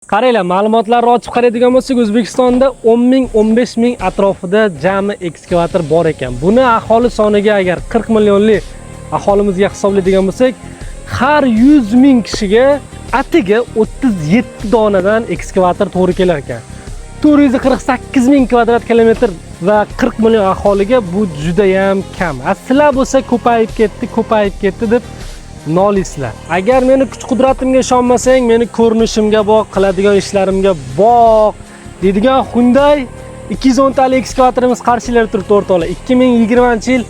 Qaranglar, ma'lumotlarni ochib qaraydigan bo'lsak, O'zbekistonda 10 ming, 15 ming atrofida jami ekskavator bor ekan. Buni aholi soniga, agar 40 millionli aholimizga hisoblaydigan bo'lsak, har 100 ming kishiga atiga 37 donadan ekskavator to'g'ri kelar ekan. 448 ming kvadrat kilometr va 40 million aholiga bu juda ham kam. A sizlar bo'lsa ko'payib ketdi, ko'payib ketdi deb noliysizlar. Agar meni kuch-qudratimga ishonmasang, meni ko'rinishimga boq, qiladigan ishlarimga boq deydigan Hyundai 210 talik ekskavatorimiz qarshilari turibdi, o'rtoqlar. 2020-yil,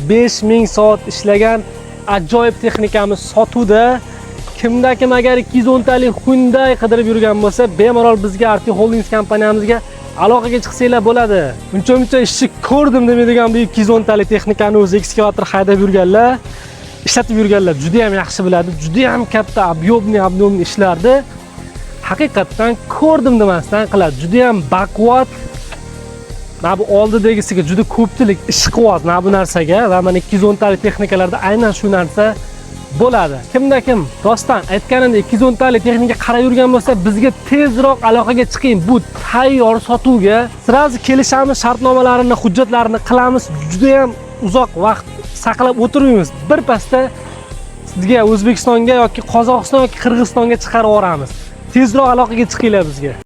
5000 soat ishlagan ajoyib texnikamiz sotuvda. Kimda kim agar 210 talik Hyundai qidirib yurgan bo'lsa, bemalol bizga, Arti Holdings kompaniyamizga aloqaga chiqsanglar bo'ladi. Uncha muncha ishni ko'rdim demaydigan bu 210 talik texnikani o'zi ekskavator haydab yurganlar, ishlatib yurganlar juda ham yaxshi biladi. Juda ham katta объемный объемный ishlarni haqiqatdan ko'rdim demasdan qiladi. Juda ham baquvvat. Mana bu oldidagisiga juda ko'pchilik ishqiboz mana bu narsaga va mana 210 talik texnikalarda aynan shu narsa bo'ladi. Kimda kim rostdan aytganimdek 210 talik texnika qarab yurgan bo'lsa, bizga tezroq aloqaga chiqing. Bu tayyor sotuvga. Сразу kelishamiz, shartnomalarini, hujjatlarini qilamiz. Juda ham uzoq vaqt saqlab o'tirmaymiz. Bir pasda sizga O'zbekistonga yoki Qozog'iston yoki Qirg'izistonga chiqarib yuboramiz. Tezroq aloqaga chiqinglar bizga.